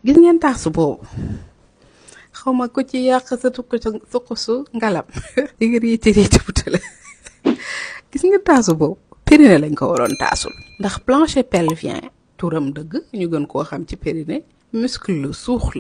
gis ngeen taasu boobu xawma ko ci yàq sa suqusu ngalam di nga riiti butale gis nga taasu boobu périnée lañ ko waroon taasul ndax plancher pelvien turam dëgg ñu gën koo xam ci périnée muscle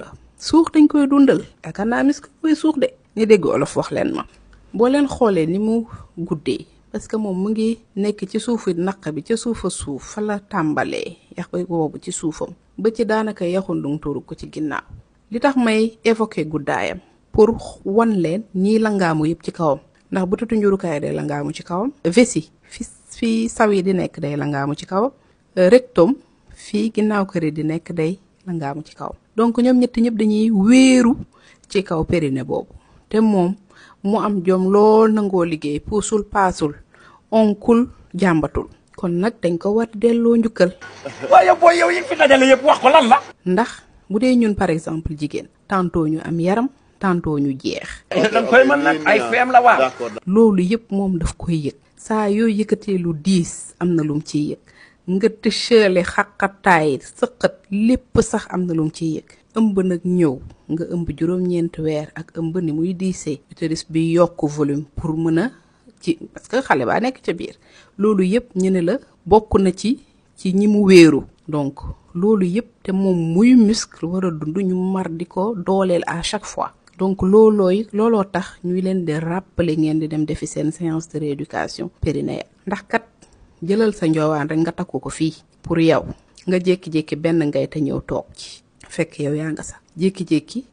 la suux dañ koy dundal yaakaar naa muscle koy suux de ni dégg olof wax leen ma boo leen xoolee ni mu guddee parce que moom mu ngi nekk ci suufu naq bi ca suufa suuf fa la tàmbalee yax boobu ci suufam ba ci daanaka yaxundung tuuru ko ci ginnaaw li tax may évoquer guddaayam pour wan leen ñii langaamu yëpp ci kawam ndax bu tutu njurukaay day langaamu ci kawam vessie fi saw yi di nekk day langaamu ci kawam rectum fii ginnaaw kër yi di nekk day langaamu ci kawam donc ñoom ñett ñëpp dañuy wéeru ci kaw périnée boobu te moom mu am jom lool nangoo liggéey puusul paasul onkul jàmbatul kon nag dañ ko war delloo njukkal. waaye booy yow yi fi dajale yëpp wax ko lan la. ndax bu dee ñun par exemple jigéen tantôt ñu am yaram tantôt ñu jeex. danga koy mën nag ay feem la waa. loolu yëpp moom daf koy yëg saa yoo yëkkatee lu diis am na lum ciy yëg nga tëchale xaqataay sëqat lépp sax am na lum ciy yëg ëmb nag ñëw nga ëmb juróom-ñeenti weer ak ëmb ni muy diisee utérus bi yokk volume pour mën a ci parce que xale baa nekk ca biir loolu yëpp ñu ne la bokk na ci ñi mu wéeru donc loolu yëpp te moom muy muscle war a dund ñu mar di ko dooleel à chaque fois donc looloo tax ñuy leen di rappeler ngeen di dem defi seen séance de rééducation périnéale ndax kat jëlal sa njoowaan rek nga takku ko fii pour yow nga jékki-jékki benn ngay te ñëw toog ci fekk yow yaa nga sax jékki-jékki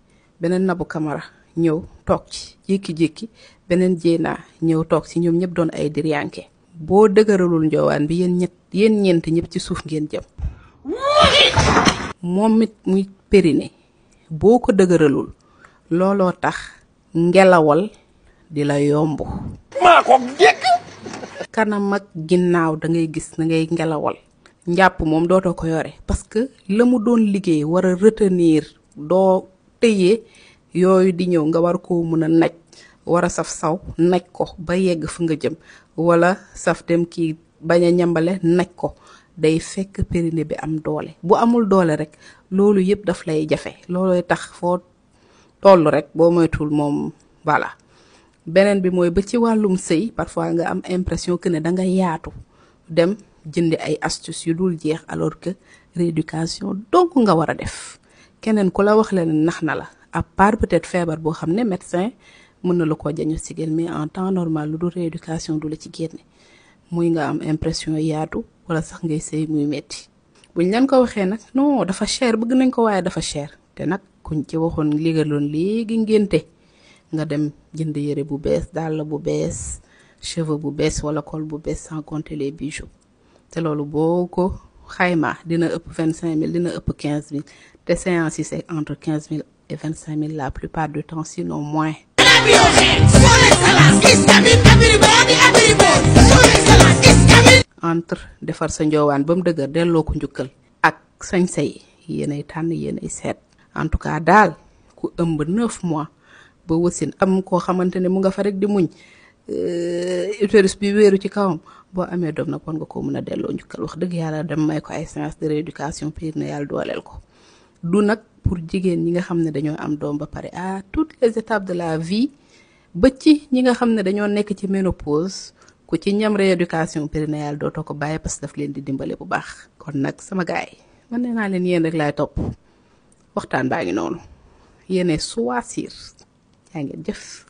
beneen Nabou Camara ñëw toog ci jékki-jékki beneen Jéena ñëw toog ci ñoom ñëpp doon ay diryanke boo dëgëralul njoowaan bi yéen ñeent ñëpp ci suuf ngeen jëm moom it muy périnée boo ko dëgëralul looloo tax ngelawal di la yomb maa ko jekk kanam ak ginnaaw da ngay gis na ngay ngelawal njàpp moom dootoo ko yore parce que la mu doon liggéey war a retenir doo tëyee yooyu di ñëw nga war koo mën a naj war a saf saw naj ko ba yegg fu nga jëm wala saf dem kii bañ a ñambale naj ko day fekk périnée bi am doole bu amul doole rek loolu yëpp daf lay jafe loolooy tax foo toll rek boo moytul moom voilà beneen bi mooy ba ci wàllum sëy parfois nga am impression que ne da nga yaatu dem jëndi ay astuces yu dul jeex alors que rééducation donc nga war a def keneen ku la wax leen nax na la à part peut-être feebar boo xam ne médecin mën na la koo diagnostiquer mais en temps normal lu dul rééducation du la ci génne muy nga am impression yaatu wala sax ngay sëy muy metti buñ leen ko waxee nag non dafa cher bëgg nañ ko waaye dafa cher te nag kuñ ci waxoon ligaloon léegi ngénte nga dem jënd yére bu bees dàll bu bees cheveux bu bees wala col bu bees sans compter les bijoux te loolu boo ko xayma dina ëpp 25 000 dina ëpp 15 000 te séance yi c'est entre 15 000 et 25 000 la plupart du temps sinon moins. entre defar sa njoowaan ba mu dëgër delloo ko njukkal ak sañ-say yéenay tànn yéenay seet en tout cas daal ku ëmb 9 mois ba wasin am koo xamante ne mu nga fa rek di muñ utérus bi wéeru ci kawam boo amee doom nag war nga ko mën a delloo njukkal wax dëgg yàlla dem may ko ay séance de rééducation périnéale dooleel ko du nag pour jigéen ñi nga xam ne dañoo am doom ba pare à toutes les étapes de la vie ba ci ñi nga xam ne dañoo nekk ci ménopause ku ci ñam rééducation périnéale dootoo ko bàyyi parce que daf leen di dimbale bu baax kon nag sama gaay man nee naa leen yéen rek laay topp waxtaan baa ngi noonu yéene choisir yaa ngeen jëf